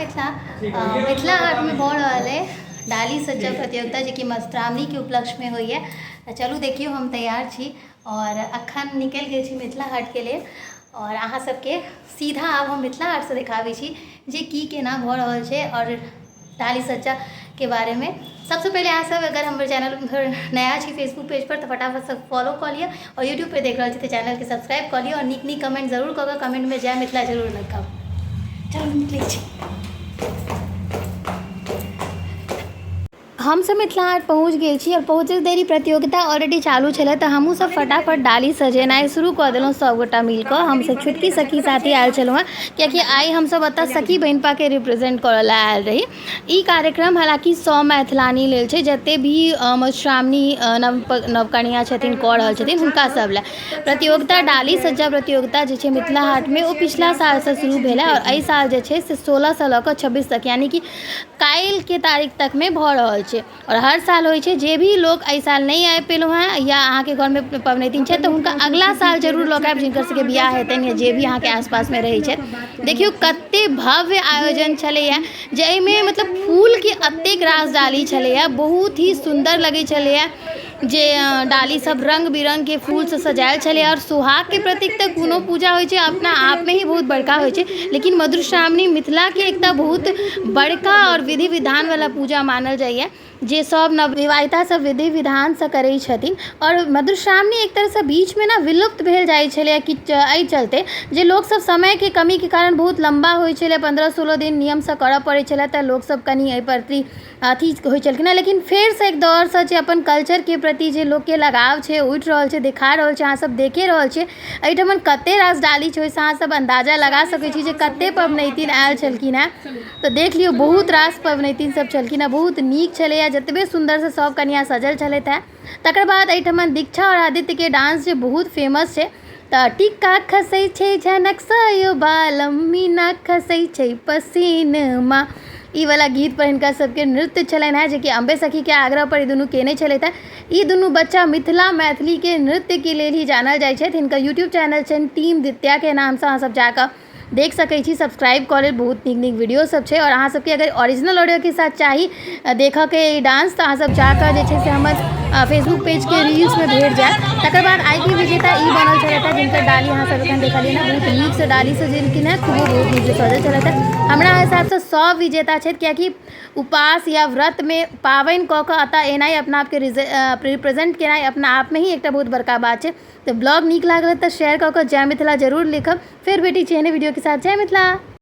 मिथिला। मिथिला हाटमे भऽ रहल अइ डाली सज्जा प्रतियोगिता, जेकि मधुश्रावणीके उपलक्ष्यमे होइए। तऽ चलू देखियौ, हम तैयार छी आओर अखन निकलि गेल छी मिथिला हाटके लेल आओर अहाँ सबके सीधा आब हम मिथिला हाटसँ देखाबै छी जे की केना भऽ रहल छै आओर डाली सज्जाके बारेमे। सबसँ पहिले अहाँ सब अगर हमर चैनल पर नया छी फेसबुक पेज पर, तऽ फटाफटसँ फॉलो कऽ लिअ आओर यूट्यूब पर देख रहल छी तऽ चैनलके सब्सक्राइब कऽ लिअ आओर नीक नीक कमेंट जरूर कऽ कऽ कमेंटमे जय मिथिला जरूर लिखब। चलू, निकलै छी। हमसब मिथिला हाट पहुँच गेल छी आओर पहुँचैत देरी प्रतियोगिता ऑलरेडी चालू छलै, तऽ हमहूँ सब फटाफट डाली सजेनाइ शुरू कऽ देलहुँ सबगोटा मिलकऽ। हमसब छोटकी सखी साथी आयल छलहुँ हेँ, कियाकि आइ हमसब एतऽ सखी बहिनपाके रिप्रेजेंट करऽ लए आयल रही। ई कार्यक्रम हालाँकि 100 मैथिलानी लेल छै, जते भी मधुश्रावणी नव नवकनिया छथिन, कऽ रहल छथिन, हुनका सब लए प्रतियोगिता। डाली सज्जा प्रतियोगिता जे छै मिथिला हाटमे, ओ पिछला सालसँ शुरू भेल आओर एहि साल जे छै से 16सँ लऽ कऽ 26 तक, यानि कि काल्हिके तारीख तकमे भऽ रहल छै आओर हर साल होइ छै। जे भी लोक एहि साल नहि आबि पेलहुँ हेँ या अहाँके घरमे पबनैतिन छथि, तऽ हुनका अगिला साल जरूर लऽ कऽ आयब, जिनकर सबके बियाह हेतनि या जे भी अहाँके आसपासमे रहै छथि। देखियौ, कते भव्य आयोजन छलैए, जाहिमे मतलब फूलके एतेक रास डाली छलैए, बहुत ही सुन्दर लगै छलैए जे डाली सब रङ्ग बिरङ्गके फूलसँ सजायल छलै। आओर सुहागके प्रतीक तऽ कोनो पूजा होइ छै अपना आपमे ही बहुत बड़का होइ छै, लेकिन मधुश्रावणी मिथिलाके एकटा बहुत बड़का आओर विधि विधानवला पूजा मानल जाइए, जे सब नवविवाहिता सब विधि विधानसँ करै छथिन। आओर मधुश्रावणी एक तरहसँ बीचमे ने विलुप्त भेल जाइ छलै कि एहि चलते जे लोकसब समयके कमीके कारण, बहुत लम्बा होइ छलै, 15-16 दिन नियमसँ करऽ पड़ै छलै, तऽ लोकसब कनि एहि प्रति अथी होइ छलखिन हेँ। लेकिन फेरसँ एक दौरसँ जे अपन कल्चरके प्रति जे लोकके लगाव छै, उठि रहल छै, देखा रहल छै। अहाँसब देखे रहल छियै, एहिठमन कते रास डाली छै, ओहिसँ अहाँसब अन्दाजा लगा सकै छी जे कते पबनैतिन आयल छलखिन हेँ। तऽ देख लियौ, बहुत रास पबनैतिन सब छलखिन हेँ। बहुत नीक छलैए, जतबे सुन्दरसँ सब कनिआँ सजल छलथि हेँ। तकर बाद एहिठमन दीक्षा आओर आदित्यके डांस जे बहुत फेमस छै, तऽ टीका खसै छै झनकसँ यौ बालम, मीना खसै छै पसीनमा, ई वाला गीत पर हिनका सबके नृत्य छलनि हेँ, जेकि अम्बे सखीके आग्रह पर ई दुनू केने छलथि हेँ। ई दुनू बच्चा मिथिला मैथिलीके नृत्यके लेल ही जानल जाइ छथि। हिनकर यूट्यूब चैनल छनि टीम दित्याके नामसँ, अहाँ सब जाकऽ देख सकै छी, सब्सक्राइब कऽ लेब, बहुत नीक नीक वीडियो सब छै। आओर अहाँ सबके अगर ओरिजिनल ऑडियोके साथ चाही देखऽके ई डांस, तऽ अहाँ सब जाकऽ जे छै से हमर फेसबुक पेजके रील्समे भेट जायत। तकर बाद आइके विजेता ई बनल छलथि हेँ, जिनकर डाली अहाँ सब एखन देखलियै हँ। बहुत नीकसँ डाली सजेलखिन हेँ, खूब बहुत नीकसँ सजल छलथि हेँ। हमरा हिसाबसँ सब विजेता छथि, कियाकि उपास या व्रतमे पाबनि कऽ कऽ एतऽ एनाइ, अपना आपके रिप्रेजेंट केनाइ अपना आपमे ही एकटा बहुत बड़का बात छै। तऽ ब्लॉग नीक लागल तऽ शेयर कऽ कऽ जय मिथिला जरूर लिखब। फेर भेटै छी एहने वीडियोके साथ। जय मिथिला।